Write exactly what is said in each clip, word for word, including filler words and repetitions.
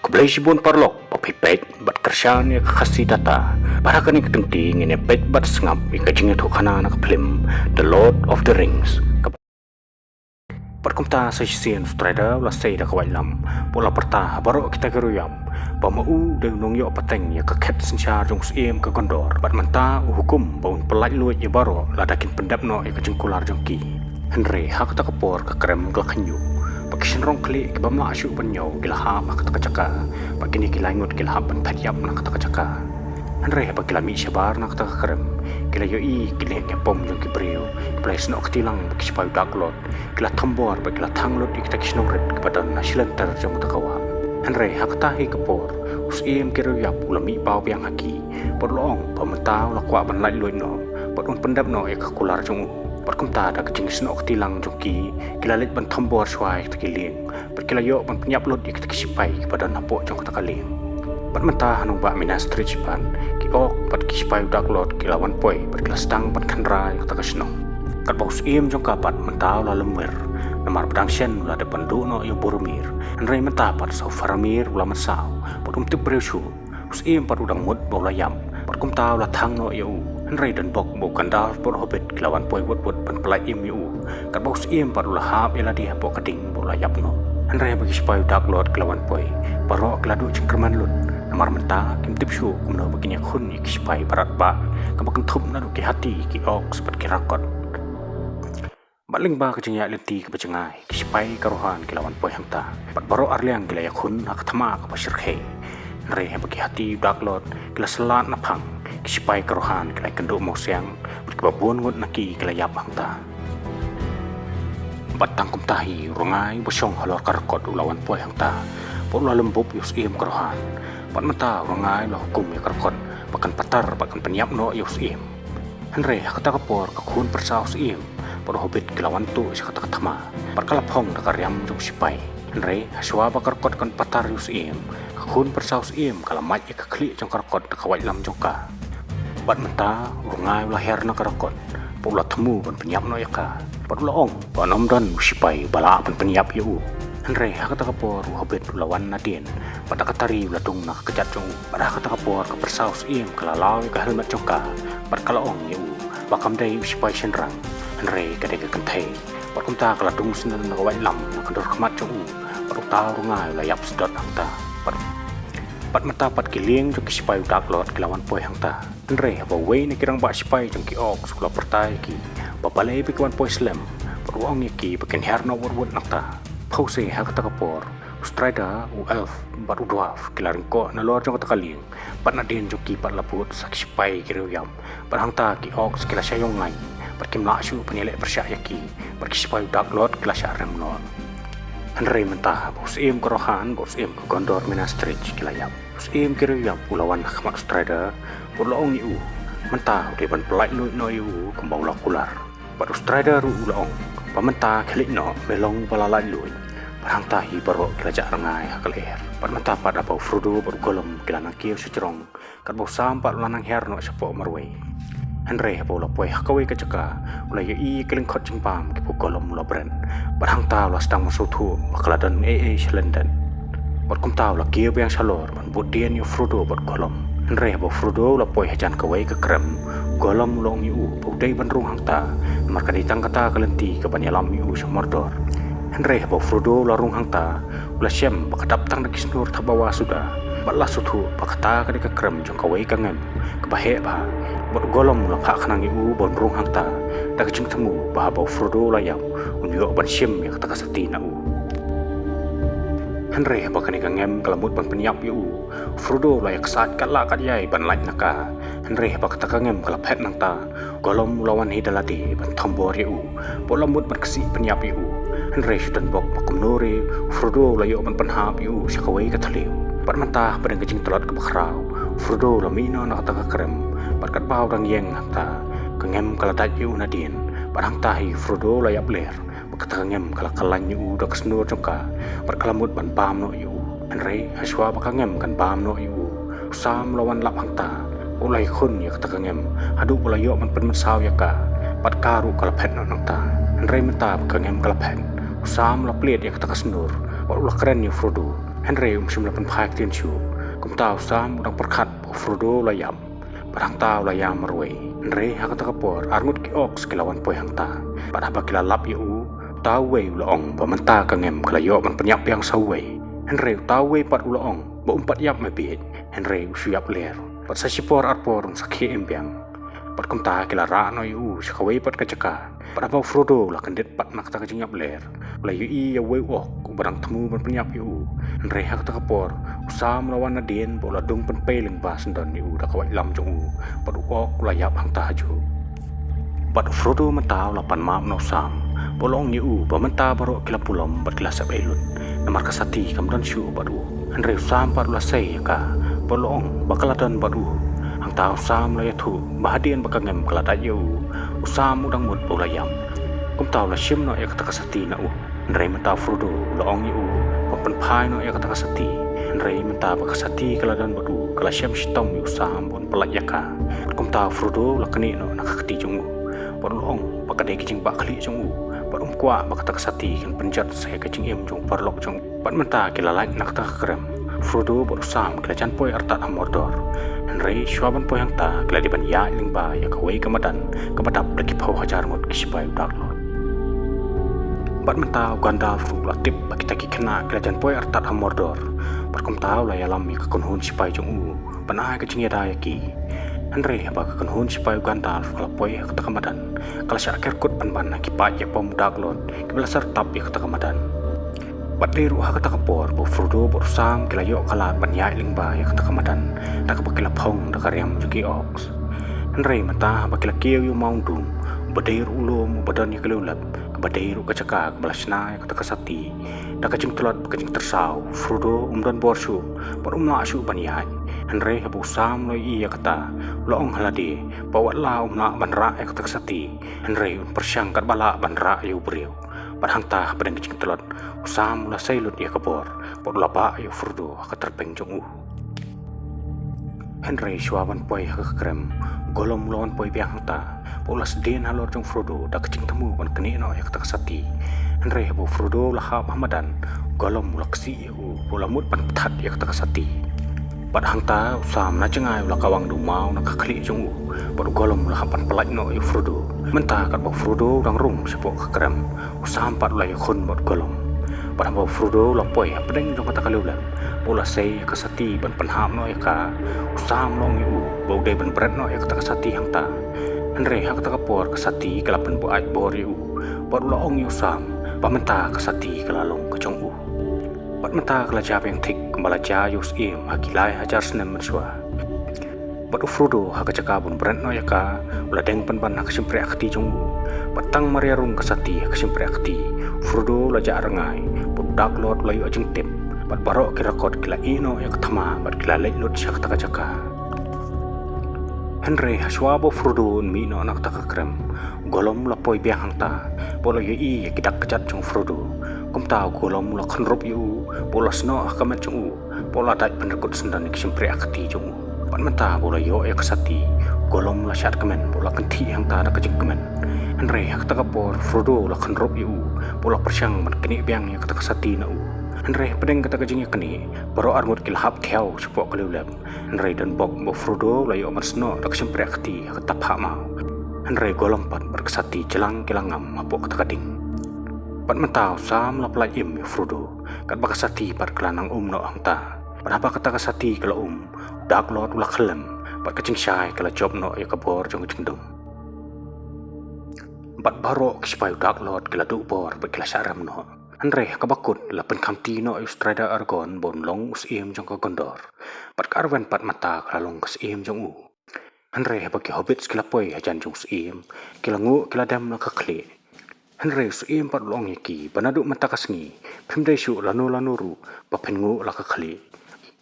Blei shibun paralok ba phi peit bad kyrshan ïa ka Khasi Data. Bad ha kane ka kynti ngin ïa peit bad sngap ïa ka jingïathuhkhana na ka phlim The Lord of the Rings. Ka Bad kumta sa shisien u Strider u la sei da ka waitlam bad u la pyrta ha baroh kita ki riewïap ba ma u dei u nongïoh pateng ïa ka khet synshar jong u syiem ka Gondor. Bad mynta u hukum ba un pyllait luid ïa baroh lada kin pyndep noh ïa ka jingkular jong ki. Hynrei ha kata ka por ka krem ka la khynñiuh. Ba ki shynrong khlieh ki bym lah shuh ban ñiew ki la hap ha kata ka jaka. Ba kine ki lai ngut ki la hap ban phet ïap na kata ka jaka. Hynrei haba ki la mih shabar na kata ka krem, ki la ïohi ki leh ki pom jong ki briew, ki la ïasnoh kti lang bad ki sipai u Dark Lord, ki la thombor bad ki la thang lut ïa kita ki shnong rit kiba don ha shilynter jong kata ka wah. Hynrei ha kata hi ka por u syiem ki riewïap u la mih paw biang ha ki bad u la ong ba mynta u la kwah ban lait luid noh bad un pyndep noh ïa ka kular jong u. Bad kumta da ka jingsnoh kti lang jong ki, ki la leit ban thombor shuwa ïa kita ki lieng bad ki la ïoh ban pynïap lut ïa kita ki sipai kiba don hapoh jong kata ka lieng. Bad mynta ha nongbah Minas Tirith pat ki orc bad ki sipai u Dark Lord ki la wan poi bad ki la sdang ban kynra ïa kata ka shnong. Katba u syiem jong ka pat mynta u la lymwir, namar ba dang shen u la dep ban duh noh ïa u Boromir. Hynrei mynta pat sa u Faramir u la mynsaw bad um tip briew shuh. U syiem pat u dang mut ba u la ïap bad kumta u la thang noh ïa u. Hynrei don bok ba u Gandalf bad u Hobbit ki la wan poi wut wut ban pyllait im ïa u. Katba u syiem pat u la hap ïa lade hapoh ka ding ba u la ïap noh. Hynrei haba ki sipai u Dark Lord ki la wan poi, baroh ki la duh jingkyrmen lut. Namar mynta kim tip shuh kumno ba kin ïakhun ïa ki sipai barat bah, kaba kynthup naduh ki hati, ki orcs bad ki rakot. Bad lyngba ka jingïaid lynti kaba jngai, ki sipai ka Rohan ki la wan poi hangta. Bad baroh arliang ki la ïakhun ha ka thma kaba shyrkhei. Hynrei haba ki hati u Dark Lord ki la syllat naphang, ki sipai ka Rohan ki la ïakynduh mawsiang bad kiba bun ngut na ki ki la ïap hangta. Bad tang kumta hi u rngai uba shong halor ka rakot u la wan poi hangta bad u la lum bup ïa u syiem ka Rohan. Bad mynta u rngai u la hukum ïa ka rakot ba kan patar bad kan pynïap noh ïa u syiem. Hynrei ha kata ka por ka khun pyrsa u syiem bad u Hobbit ki la wan tuh sha kata ka thma bad ka la phong da ka riam jong u sipai. Hynrei ha shuwa ba ka rakot kan patar ïa u syiem, ka khun pyrsa u syiem ka la mait ïa ka khlieh jong ka rakot da ka waitlam jong ka. Bad mynta u rngai u la her na ka rakot bad u la thmu ban pynïap noh ïa ka. Bad u la ong ba ym don u sipai ba lah ban pynïap ïa u. Hynrei ha kata ka por u Hobbit u la wan nadien bad da ka tari u la dung na ka kjat jong u. Bad ha kata ka por ka pyrsa u syiem ka la law ïa ka helmet jong ka bad ka la ong ïa u ba kam dei u sipai shynrang, hynrei ka dei ka kynthei. Bad kumta ka la dung sngewbha na ka waitlam na ka dur khmat jong u. Bad uta u rngai u la ïap sdot hangta. Bad, bad mynta pat ki lieng jong ki sipai u Dark Lord ki la wan poi hangta. Hynrei haba uwei na ki rangbah sipai jong ki orcs u la pyrta ïa ki ba balei ba ki wan poi slem, bad u ong ïa ki ba kin her noh wut wut nangta. Phewse ha kata ka por u Strider, u elf bad u dwarf ki la ryngkoh nalor jong kata ka lieng. Bad nadien jong ki pat la bud sa ki sipai ki riewïap. Bad hangta ki orcs ki la shah ïong ngaiñ bad kim lah shuh ban ïaleh pyrshah ïa ki. Bad ki sipai u Dark Lord ki la shah rem noh. Hynrei mynta ba u syiem ka Rohan bad u syiem ka Gondor Minas Tirith ki la ïap, u syiem ki riewïap u la wan ha khmat u Strider bad u la ong ïa u, mynta u dei ban pyllait luid noh ïa u kumba u la kular. Bad u Strider ruh u la ong ba mynta khie leit noh, me long ba la lait luid. Bad hangta hi baroh ki la jah rngai ha ka lyer. Bad mynta pat haba u Frodo bad u Gollum ki la nang kiew sha jrong, katba u Sam pat u la nang her noh shapoh marwei. Hynrei haba u la poi ha kawei ka jaka u la ïohi ïa ki lyngkhot jingbam kiba u Gollum u la bret. Bad hangta u la sdang ban sngewthuh ba ka la don ei ei sha lyndet. Bad kumta u la kiew biang shalor ban bud dien ïa u Frodo bad u Gollum. Hynrei haba u Frodo u la poi hajan kawei ka krem, u Gollum u la ong ïa u ba u dei ban rung hangta, namar ka dei tang kata ka lynti kaban ïalam ïa u sha Mordor. Hynrei haba u Frodo u la rung hangta u la shem ba ka dap tang da ki shnur thapbawa suda. Bad la sngewthuh ba kata ka dei ka krem jong kawei ka ngem kaba heh bha. Bad u Gollum u la phah khnang ïa u ban rung hangta da ka jingthmu ba haba u Frodo u la ïap un ïoh ban shim ïa kata ka sati na u. Hynrei haba kane ka ngem ka la mut ban pynïap ïa u, u Frodo u la ïaksaid katba lah katba ïai ban lait na ka. Hynrei haba kata ka ngem ka la phet nangta, u Gollum u la wan hi da lade ban thombor ïa u. Bad u la mut ban ksih pynïap ïa u. Hynrei shu don bok ba kumno re u Frodo u la ïoh ban pynhap ïa u sha kawei ka thliew. Bad mynta hapdeng ka jingtlot kaba khraw, u Frodo u la mih noh na kata ka krem. Bad katba u dang ïeng hangta, ka ngem ka la dait ïa u nadien. Bad hangta hi u Frodo u la ïap ler. Bad kata ka ngem ka la kyllain ïa u da ka shnur jong ka bad ka la mut ban bam noh ïa u. Hynrei ha shuwa ba ka ngem kan bam noh ïa u, u Sam u la wan lap hangta. U la ïakhun ïa kata ka ngem haduh ba u la ïoh ban pynmynsaw ïa ka. Bad ka ruh ka la phet noh nangta. Hynrei mynta ba ka ngem ka la phet, u Sam u la plied ïa kata ka shnur bad u la kren ïa u Frodo. Hynrei um shym la pynphai ktien shuh. Kumta u Sam u dang pyrkhat ba u Frodo u la ïap. Bad hangta u la ïam marwei. Hynrei ha kata ka por arngut ki orcs ki la wan poi hangta. Bad haba ki la lap ïa u, uta uwei u la ong ba mynta ka ngem ka la ïoh ban pynïap biang sa uwei. Hynrei uta uwei pat u la ong ba um pat ïap me bieit. Hynrei u shu ïap ler. Bad sa shipor arpor un sa khie im biang. Bad kumta ki la rah noh ïa u sha kawei pat ka jaka. Bad haba u Frodo u la kyndit pat na kata ka jingïap ler, u la ïohi ïa uwei u orc uba dang thmu ban pynïap ïa u. Hynrei ha kata ka por u Sam u la wan nadien bad u la dung pynpei lyngba syndon ïa u da ka waitlam jong u. Bad u orc u la ïap hangta hajuh. Bad u Frodo mynta u la pan map na u Sam bad u la ong ïa u ba mynta baroh ki la pulom bad ki la sep ei lut. Namar ka sati kam don shuh bad u. Hynrei u Sam pat u la sei ïa ka bad u la ong ba ka la don bad u. Hangta u Sam u la ïathuh ba hadien ba ka ngem ka la dait ïa u, u Sam u dang mut ba u la ïap. Kumta u la shim noh ïa kata ka sati na u. Hynrei mynta u Frodo u la ong ïa u ba pynphai noh ïa kata ka sati. Hynrei mynta ba ka sati ka la don bad u, ka la shem shitom ïa u Sam ba un pyllait ïa ka. Kumta u Frodo u la knieh noh na ka kti jong u bad u la ong ba ka dei ka jingbah khlieh jong u bad um kwah ba kata ka sati kan pynjot sa ïa ka jingim jong u paralok jong u. Bad mynta ki la lait na kata ka krem. Frodo bad u Sam ki la jan poi artat ha Mordor. Hynrei shuwa ban poi hangta ki la dei ban ïaid lyngba ïa kawei ka madan kaba dap da ki phew hajar ngut ki sipai u Dark Lord. Bad mynta u Gandalf ruh u la tip ba kita ki khynnah ki la jan poi artat ha Mordor. Bad kumta u la ïalam ïa ka kynhun sipai jong u ban ai ka jingïada ïa ki. Hynrei haba ka kynhun sipai u Gandalf ka la poi ha kata ka madan, ka la shah ker kut pynban ha ki paid ïapom u Dark Lord kiba la sar tap ïa kata ka madan. Bad dei ruh ha kata ka por ba u Frodo bad u Sam ki la ïoh ka lad ban ïaid lyngba ïa kata ka madan da kaba ki la phong da ka riam jong ki orcs. Hynrei mynta haba ki la kiew ïa u Maung Doom, uba dei ruh u lum uba don ïa ka liulep, kaba dei ruh ka jaka kaba la shna ïa kata ka sati, da ka jingtlot bad ka jingtyrsaw, Frodo um don bor shuh bad um lah shuh ban ïaid. Hynrei haba u Sam u la ïohi ïa kata, u la ong ha lade ba wat la um lah ban rah ïa kata ka sati, hynrei un pyrshang katba lah ban rah ïa u briew. Bad hangta hapdeng ka jingtlot, u Sam u la sei lut ïa ka bor bad u la bah ïa u Frodo ha ka tyrpeng jong u. Hynrei shuwa ban poi ha ka krem, u Gollum u la wan poi biang hangta bad u la sdien halor jong u Frodo da ka jingthmu ban knieh noh ïa kata ka sati. Hynrei haba u Frodo u la hap ha madan, u Gollum u la ksih ïa u bad u la mut ban pthat ïa kata ka sati. Bad hangta u Sam na jngai u la kawang da u maw na ka khlieh jong u bad u Gollum u la hap ban pyllait noh ïa u Frodo. Mynta katba u Frodo u dang rung shapoh ka krem, u Sam pat u la ïakhun bad u Gollum. Bad haba u Frodo u la poi hapdeng jong kata ka liulep bad u la sei ïa ka sati ban pynhap noh ïa ka, u Sam u la ong ïa u ba u dei ban bret noh ïa kata ka sati hangta. Hynrei ha kata ka por ka sati ka la pynbuaid bor ïa u bad u la ong ïa u Sam ba mynta ka sati ka la long ka jong u. Bad mynta ka la jia biang thik kumba la jia ïa u Syiem ha ki lai hajar snem mynshuwa. Bad u Frodo ha ka jaka ban bret noh ïa ka, u la deng pynban ha ka shympriah kti jong u. Bad tang mar ïarung ka sati ha ka shympriah kti, u Frodo u la jah rngai bad u Dark Lord u la ïoh jingtip. Bad baroh ki rakot ki la ïeh noh ïa ka thma bad ki la leit lut sha kata ka jaka. Hynrei ha shuwa ba u Frodo un mih noh na kata ka krem, u Gollum u la poi biang hangta bad u la ïohi ïa ki dak kjat jong u Frodo. Kumta u Gollum u la khynrup ïa u bad u la snoh ha ka met jong u bad u la dait pynrkut syndon ïa ka shympriah kti jong u. Bad mynta ba u la ïoh ïa ka sati, u Gollum u la shad kmen bad u la kynthih hangta da ka jingkmen. Hynrei ha kata ka por u Frodo u la khynrup ïa u bad u la pyrshang ban knieh biang ïa kata ka sati na u. Hynrei hapdeng kata ka jingïaknieh, baroh arngut ki la hap thiaw shapoh ka liulep. Hynrei don bok ba u Frodo u la ïoh ban snoh da ka shympriah kti ha kata phah maw. Hynrei u Gollum pat bad ka sati jlang ki la ngam hapoh kata ka ding. Bad mynta u Sam u la pyllait im ïa u Frodo katba ka sati pat ka la nang um noh hangta. Bad haba kata ka sati ka la um, u Dark Lord u la khyllem bad ka jingshai ka la jop noh ïa ka bor jong ka jingdum. Bad baroh ki sipai u Dark Lord ki la duh bor bad ki la shah rem noh. Hynrei ha kaba kut la pynkhamti noh ïa u Strider Aragon ba un long u syiem jong ka Gondor. Bad ka Arwen pat mynta ka la long ka syiem jong u. Hynrei haba ki hobbits ki la poi hajan jong u syiem, ki la nguh ki la dem la ka khlieh. Hynrei u syiem pat u la ong ïa ki ba naduh mynta ka sngi phim dei shuh lano lano ruh ba phin nguh la ka khlieh.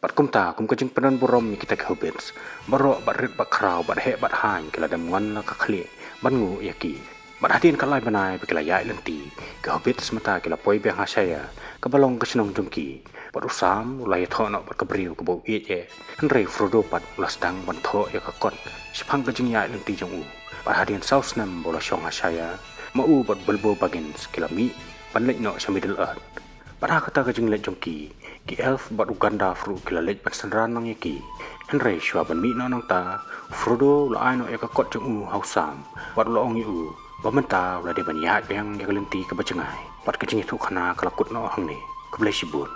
Bad kumta kum ka jingpyndon burom ïa kita ki hobbits, baroh bad rit bad khraw bad heh bad haiñ ki la dem ngon la ka khlieh ban nguh ïa ki. Bad hadien ka lai bnai ba ki la ïaid lynti, ki hobbits mynta ki la poi biang ha Shire kaba long ka shnong jong ki. Bad u Sam u la ïathoh noh bad ka briew kaba u ïeit eh. Hynrei u Frodo pat u la sdang ban thoh ïa ka kot shaphang ka jingïaid lynti jong u. Bad hadien saw snem ba u la shong ha Shire, ma u bad Bilbo Baggins ki la mih ban leit noh sha Middle Earth. Bad ha kata ka jingleit jong ki, ki elf bad u Gandalf ruh ki la leit ban synran lang ïa ki. Hynrei shuwa ban mih noh nangta, u Frodo u la ai noh ïa ka kot jong u ha u Sam, bad u la ong ïa u ba mynta u la dei ban ïaid biang ïa ka lynti kaba jngai. Bad ka jingïathuhkhana ka la kut noh hangne. Khublei shibun.